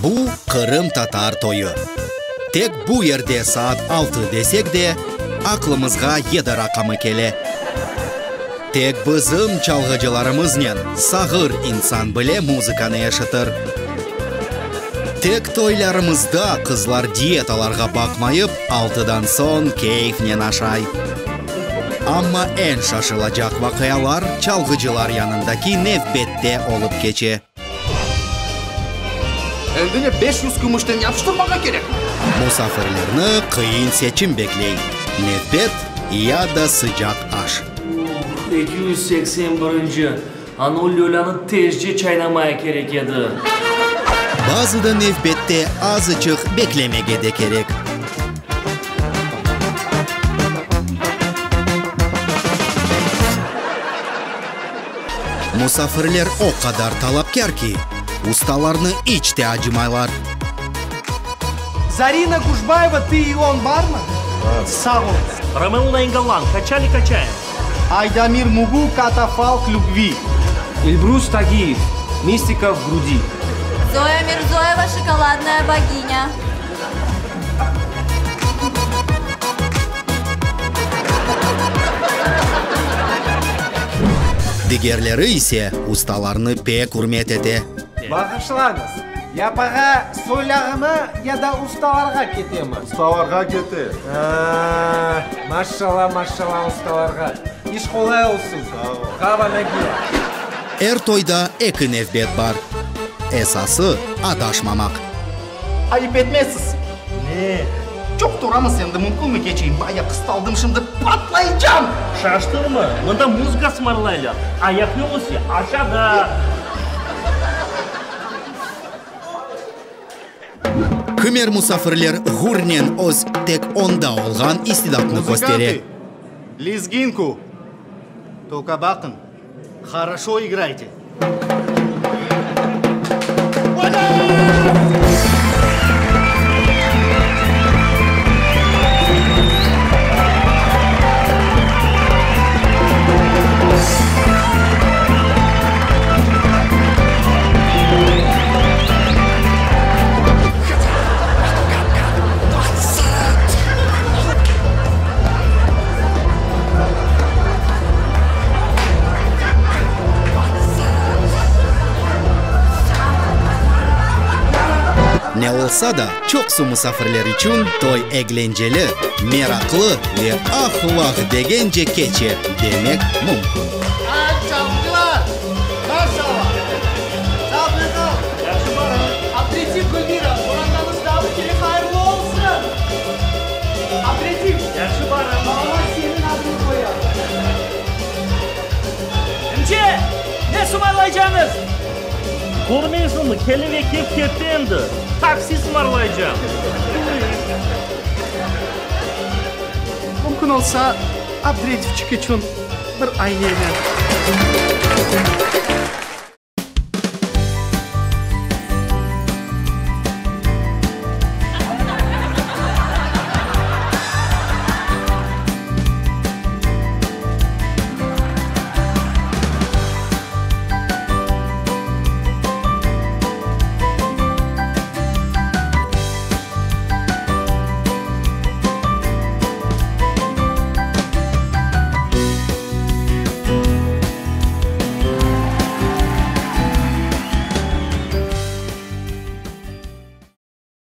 Bu qırımtatar toyu. Tek bu yerde saat altı desek de, aqlımızğa yedi raqamı kele. Tek bizim çalğıcılarımıznen sağır insan bile muzıkanı eşitir. Tek toylarımızda qızlar diyetalarğa baqmayıp, altıdan soñ keyfnen aşay. Amma eñ şaşılacaq vaqialar çalğıcılar yanındaki nevbette olıp keçe. Endi ne 500 kümüşten yapıştırmağa kerek? Musafirlerni qıyın seçim bekley, nevbet ya da sıcaq aş. Uh, 280 birinci, anı o lölânı tezce çaynamaya kerek edi. Bazıda nevbette azıçıq beklemege de kerek. Musafirler o qadar talapkâr ki, ustalarnı iç te acımaylar. Zarina Kuşbayeva Ты и он barmı? Sağ oluñız. Romeo Nainggolan, Kaçali kaçaem. Aydamir Mugu Katafalk любви. Elbrus Tagiyev, Mistika в груди. Zoya Mirzoyeva Şokoladnaya boginya. Digerleri ise ustalarnı pek ürmet ete. Bağışlañız, yapağa soylağına ya da ustalarğa ketemi? Ustalarğa kete. A-a, maşşala, maşşala ustalarğa. İş qolay olsun. Sağ ol. Bravo, Nagiye. Er toyda eki nevbet bar. Esası, adaşmamaq. Ayıp etmezsiz. Ne? Çoq turamız endi, mümkünmi keçeyim? Baya qıstaldım, şimdi patlaycam! Şaştıñmı? Mında muzıka ısmarlaylar, ayaqyol ise aşağıda. Kimer musafirler ğurnen öz tek onda olğan istidatnı köstere. Muzıkantı, lezginku, tolko baqıñ. Horoşo igrayte. Ne olsa da, çoqusı musafirler içün toy eglenceli, meraqlı ve ah-vah degence keçe, demek mümkün. Emce, ne sımarlaycañız? Körmeysiñmi, kele ve kep ketti endi. Taksi sımarlaycam. Mümkün olsa, Abdretivçik içün bir aynenen.